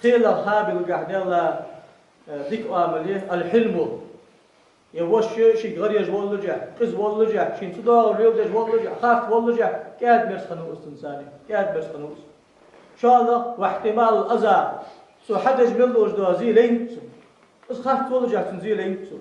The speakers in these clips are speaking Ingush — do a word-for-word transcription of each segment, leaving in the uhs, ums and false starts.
Селах ХӀабилгахь даьлла, э, дика оамал я аль-хьилму. Е воша шийга гӀар еш воллашехь, къиза воллашехь, шийна цу догӀу леладеш воллашехь, харц воллашехь, кӀаьда-мерза хиннав из цунцара, кӀаьда-мерза хиннав из. ШоллагӀа, ва ихьтималуль аза, цо хьадеш мел долаш дола зе лайнад цунна. Из харц воллашехь цунна зе лайнад цо.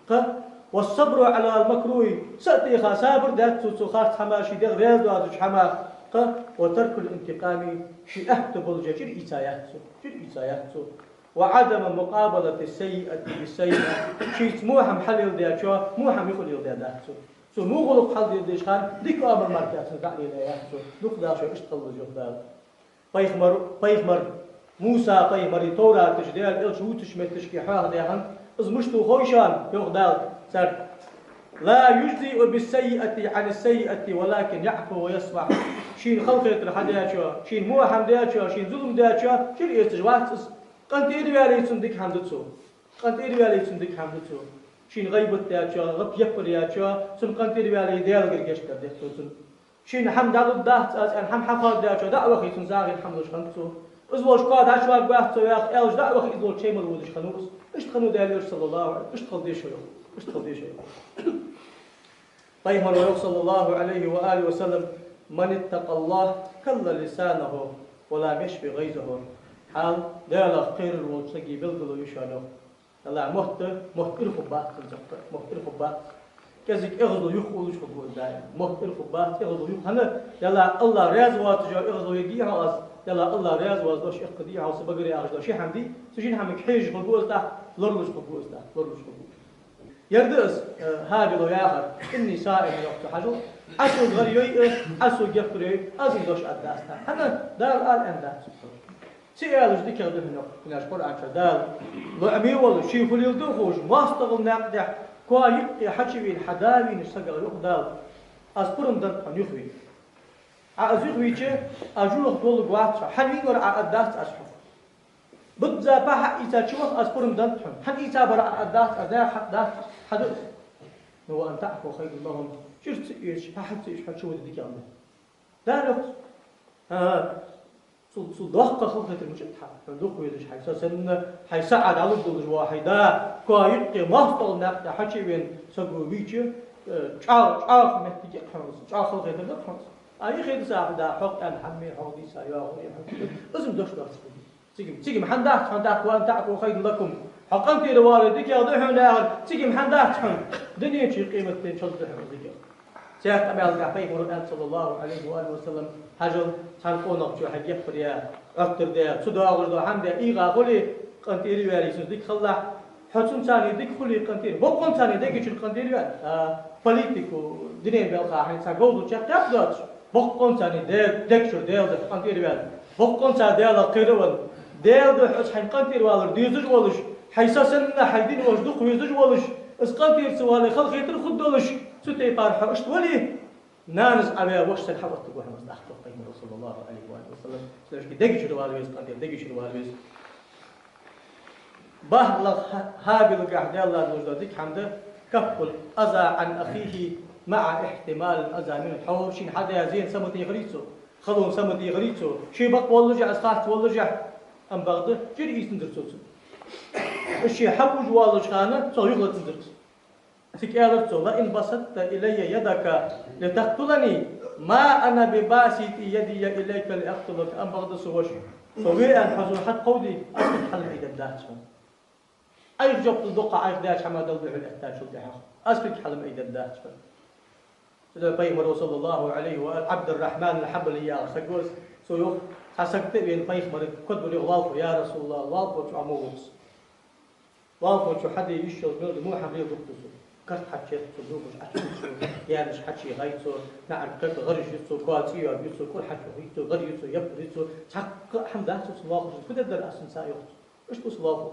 Кхы, ва ссабру Ӏалаль макрух, са а теха сабар даьд цо, цу харц хӀамах, ший дегӀ раьза доацача хӀамах. Кхы, ва таркуль интикъами, ший аьттув болча чӀир ийца яц цо, чӀир ийца яц цо. Ва Ӏадаму мукъабалати ссаййиати биссаййиа, шийца во хӀама хьалеладечоа во хӀама юха леладаь дац цо. Цо во гӀулакх хьалдеш хана дика оамал мара цунна дӀа а лелаяц цо. Дукха Дала шоай иштта хила веза, йоах Дала. Пайхамар, пайхамар Муса пайхамара Товрата чу Даьла элча вувцача метташка хьоахадаь хиннад, из мишта ва хой шоана, йоах Дала царга: ла яжзи биссаййиати Ӏанис-саййиати, валакин яӀфу ва ясфахь. Шийна халахетар хьадечоа, шийна во хӀама дечоа, шийна зулам дечоа чӀир эцаш вац из. КъинтӀера ваьле цунна дика хӀама ду цо. КъинтӀера ваьле цунна дика хӀама ду цо. Шийна гӀийбат дечоа, гӀап-яппар ечоа, цунна къинтӀера ваьле Даьлагара гешт дар деш да цунна. Шийна хӀама дӀалургдац аз аьнна, хӀама хьахоадечоа дӀа а вахе, цунна сагӀийна хӀама луш хиннад цо. Из волча кхоа дӀачувагаргвац цо, яхаш, аьлча дӀа а вахе, из волча чай мала водаш хиннав из. Иштта хиннав Даьла Элча, саллаллахӀу Ӏалайхи, иштта хила деза шо, йоах. Иштта хила деза шо, йоах. Пайхамара йоах, саллаллахӀу Ӏалайхи ва алихи ва саллам: ман иттакъаллахӀа калла лисанахӀу ва лам яшфи гӀайзахӀу. Хьал Даьлах кхерар волча сага белгало я шоана, йоах. Далла мотт, мотт ира хургбац цунна цӀаккха, мотт ира хургбац. КӀезига эгӀазло юхавоалаш хургва из даим. Мотт ира хургбац, эгӀазло юха хӀана, Далла АллахӀ раьза воацаш йола эгӀазло ергья хьо аз, Далла АллахӀ раьза воаца дош эккхадий хьо, са багара яхаш дола ши хӀама дий, цу шин хӀамага хьежаш хургва из тӀаккха, лоралуш хургва из тӀаккха, лоралуш хургва. Ер да из, э, ХӀабила яхар: инни саим, йоах цо, хьажал, Ӏа сога гӀар йой, э, Ӏа сога яппар йой, аз из дош аргдац хьона. ХӀана? Дала ала аьннадац. Цига аьлча дикагӀа да хьона, йоах, хӀана аьлча Къуръан чу Дала: лоӀаме вола, ший хулил да ховш, моастагӀал наькъа тӀа коа юкъе хьачувена хьа да вийнача сагах, йоах Дала: аз пурам дарба хьона юхаве. Ӏа аз юхавича, аз жожагӀате долларгвац хьо, хьавенавар Ӏа аргдац аз хьох. Бакъда пхьа хьаийца чуваха аз пурам дарба хьона, хьаийцабар Ӏа аргдац аз, наьха хьакъ дац, хьа да из. Ну, ва ан таӀфу хайрун лахӀум, чӀир ца эцаш, пхьа ца эцаш хьо чувода дикагӀа да. Дала йоах: хӀа, цул, цул доккха халахетар мичад хьа, хьона дукха везаш хьай са санна, хьай са Ӏа дӀалургдолаш вола хьай да коа юкъе моастагӀал наькъа тӀа хьачувена саго вийча, э, чӀоагӀа, чӀоагӀа моттиг я-кх хьона из, чӀоагӀа халахетар да-кх хьона из. А, юхе дисахь да, хьох аьнна хӀама, хьох дийца йоагӀа, хьох. Из-м дош доацаш хургда. Цига-м, цига-м хӀама дац хьона, тӀаккха ва ан таӀфу хайрун лакум. Хьо къинтӀера валар дикагӀа да хьона яхар, цига-м хӀама дац хьона. Дунен чуи къематден чуи да хьона дикагӀа. Цхьаькха къамаьлагахь пайхамара аьннад, саллаллахӀу Ӏалайхи ва алихи ва саллам, хьажал, цхьан къонахчо хьайга яппар яь, Ӏоттар даь, цу доагӀаш дола хӀама даь ийгӀа хуле, къинтӀера ваьле, цунца дика хилалахь, хьо цунцара дика хуле къинтӀера, боккъонцара дега чура къинтӀера ваьнна. А, политико, дунен балха хьайна цхьа говзал чакхъяц доацаш, боккъонцара де-, дега чура Даьла духьа къинтӀера ваьнна. Боккъонцара Даьлах кхеравенна, Даьла духьа из хьайна къинтӀера валар дезаш волаш, хьай са санна, хьай дин волаш дукха везаш волаш, из къинтӀера ца вале халахетар хургдолаш, цу тайпара хьо иштта вале, нанас Ӏа ваь воша санна хьаоттаргва хьона из, йоах пайхамара, саллаллахӀу Ӏалайхи ва алихи ва саллам. Цудухьа дега чура вала веза, къинтӀера дега чура вала веза. БархӀлагӀа, ХӀа-, ХӀабилгахь даьлла долаш дола дика хӀама да: каффул аза Ӏан ахихи маӀа ихьтималил аза минхӀу. Хьо шийна хьадаь зена саматехарий цо, халонна саматехарий цо, ше бакъ воллашехь, из харц воллашехь, амма бакъда чӀир ийцанзар цо цунна. Из ше хьабувш воаллача хана цох юхалаттанзар из. Цига аьлар цо: «Лаин басатта илаййа ядака литакътулани, ма ана бибаситӀи ядаййа илайка лиакътулака». Амма бакъда, са воша, со ве аьнна хьо сона хьатӀакховде, аз кулг хьалам айдергдац хьона. Ӏайха жоп лургда-кх, Ӏайха даьча хӀамах Далла духьала эттачул тӀехьагӀа. Аз кулг хьалам айдергдац хьона. Цудухьа пайхамара, саллаллахӀу Ӏалайхи ва, Ӏабдуррахьман аль-Хьанбали яхаш саг вар из, цо йоах, цхьа саг тӀа а вена, пайхамарга кодвар, йоах: «Лоалахо, я Расулаллахӏ, лоалахочоа Ӏа мо гӀулакх». Лоалахочо хьаде йиш йолаш мел да, во хӀама леладу-кх цо. Карт хьачуетт цо, дугаш Ӏочуйий цо, гаьнаш хьачуйий цо, наӀарга карт гӀараш ю цо, коа цӀи йоагӀа ю цо, кӀур хьачухий цо, гӀар ю цо, яппар ю цо, цхьаккха хӀама дац цо лоалахочунца. Фу дергдар аз цунца, йоах цо. Иштта ва со лоалахо.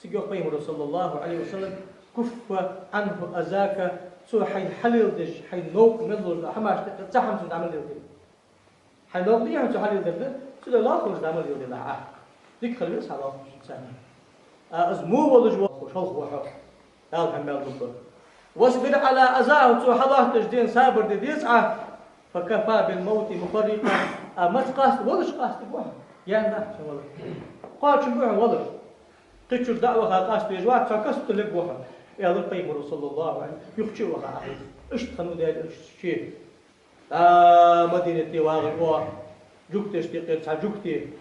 Цига йоах пайхамара, саллаллахӀу Ӏалайхи ва саллам: «Куффа Ӏанху азака», цо хьайна хьалеладеш, хьайна новкъа мел луш дола хӀамаш тӀа цхьа хӀама цунна дӀа ма леладе. Хьай новкъа дий хьона цо хьалеладер да, цудухьа лоалахошца дӀа ма леладелахь Ӏа. Дика хила веза хьа лоалахошца. А, из мо волаш вола хьо, шолха ва хьо. Дала хьа мел лургба. «Васбир Ӏала азахӀу», цо хьалоатташ дена сабар де деза Ӏа. «Факафа билмавти муфаррикъа». А, маца къаста, валаш къастаргва хьо. Гаьна дац хьона вала. Кхоачам ба хьона валар. Кхычура дӀа а ваха къаста везаш вац, цхьа каст лергва хьона, аьлар пайхамара, саллаллахӀу Ӏалайхи ва саллам, юхача а ваха Ӏохайша. Иштта хиннав Даьла Элча. ТӀа Мадинате вагӀаш, о, жугташта юкъера цхьа жугти,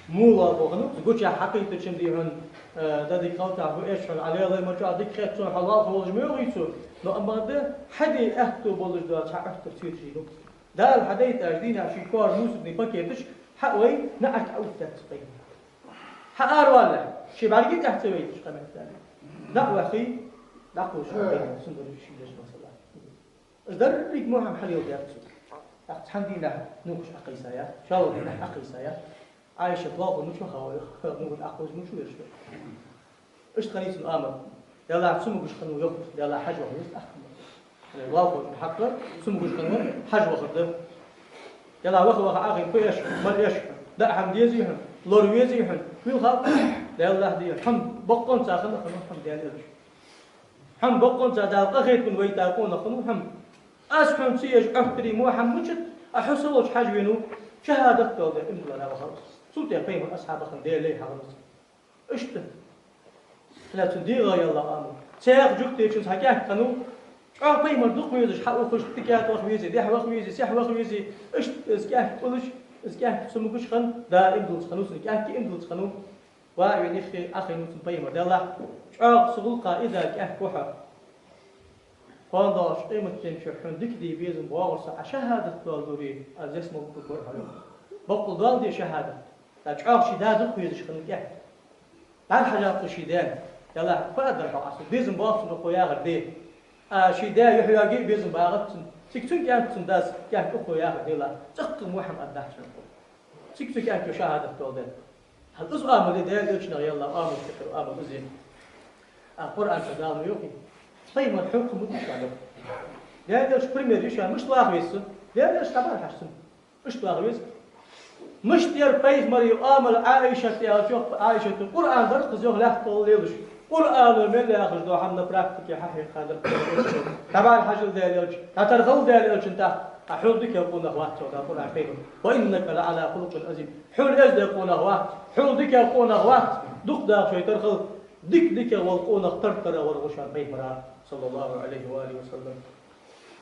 мулла бохана, гучахьа хьакхийттача дий хьона, э, да дика хилча, хӀу эш хьона, Ӏалелай ма чӀоагӀа дика хет сона, хьо лоалахо волаш ма йоахий цо, но амма да хьаде аьттув болаш дола цхьа Ӏоттар цуьрчийну. Дала хьадайта аьш дийнахьа ший коара мусарний пакеташ хьа а вай, наӀарга Ӏоттадаьд цу пайхамара. Хьа араваллалехь, ший бӀарга тӀехьа ца вайташ къамаьл даьд. ДӀа а вахе, дӀакхувсаш хьа пайхамар, сундараш ший деш масала. Из деррига мо хӀама хьалеладаьд цо. ТӀаккха цхьан дийнахьа нувхаш Ӏокхайсаяь, шоллагӀа дийнахьа Ӏокхайсаяь, Ӏайшат лоалахо мича ваха ва, нувхаш Ӏокхувсаш мича ва аьлча. Иштта хиннай цун амал. Даьллахь, цамогаш хиннав йоах, Даьллахь, хьажа ваха веза тӀаккха. Лоалахочун хьакъ, цамогаш хиннав, хьажа вахар да. Даьллахь, ваха-ваха Ӏохайна, фу эш, мала эш, даа хӀама дезий хьона, лора везий хьона, вил хьал, Даьллахь, дий, хьона боккъонца хиннав, хьона хӀама Даьла Элча. Хьона боккъонца Дала къахетам бе вайта къонах хиннав хьона. Аз хьона ца еш Ӏоттаре мо хӀама мичад, а хьо со волча хьажа венав, шахӀадат доаладаь иман диллар вахар из. Цул тӀехьа пайхамара асхьабех хинна Даьла лай хьахар из. Иштта. Хьалаьцна дегӀа ялла амал. Цхьаькха жугтичун цхьа кӀаьнк хиннав, чӀоагӀа пайхамар дукха везаш, хьаухаш, дикаята ваха везе, дехьа ваха везе, сехьа ваха везе, иштта из кӀаьнк тулаш, из кӀаьнк цамогаш хинна, даа иман диллаш хиннав, цун кӀаьнк иман диллаш хиннав. Ва а вена юххе Ӏохайнав цунна пайхамар, Даьллахь, чӀоагӀа са гӀулакха из да кӀаьнк ва хьо. Кхоана доагӀача къематдийнахьа хьона дика де безам боагӀар са, Ӏа шахӀадат доаладаре, аз ялсмала кхувргвар хьо, йоах. Боккъал доаладе шахӀадат. ТӀаккха чӀоагӀа ший да дукха везаш хиннав кӀаьнк. ДӀахьажаб цо ший даьна. Даьллахь, фу аргдар хьона, Ӏа сона безам боагӀа сона укхо яхар де. А ший даь юхь йоаге а безам багӀац цунна. Цига цун кӀаьнк, цун дас кӀаьнк укхо яхар, Даьллахь, цӀаккха мо хӀама аргдахьа шоана. Цига цу кӀаьнко шахӀадат доаладаьд. Хьал из амал я Даьла Элчанах ялла амал, сихир амал из я. А Къуръан чу Дала ма йоахий: пайхамар хьокха ма дий шоана. Даьла Элчан пример я шоана, мишта ваха веза цо? Даьла Элча дӀабӀарахьажа цунна. Мишта ваха веза? Мишта яр пайхамара амал, Ӏайшат аьлча, йоах, Ӏайшата Къуръан дар-кх из, йоах, лаьттал лелаш. Къуръано мел яхаш дола хӀама на практике хьахьекха дар-кх. ДӀабӀарахьажал Даьла Элча, дӀатархал Даьла Элчан тӀа. Хьол дикагӀа къонах вац, йоах Дала Къуръан чу: «وإنك لعلى خلق عظيم». Хьол эздий къонах вац, хьол дикагӀа къонах вац, дукха даха шоай тархал, дика-дикагӀа вола къонах тар-тара вар ва шоана пайхамар, саллаллахӀу Ӏалайхи ва алихӀи ва саллам.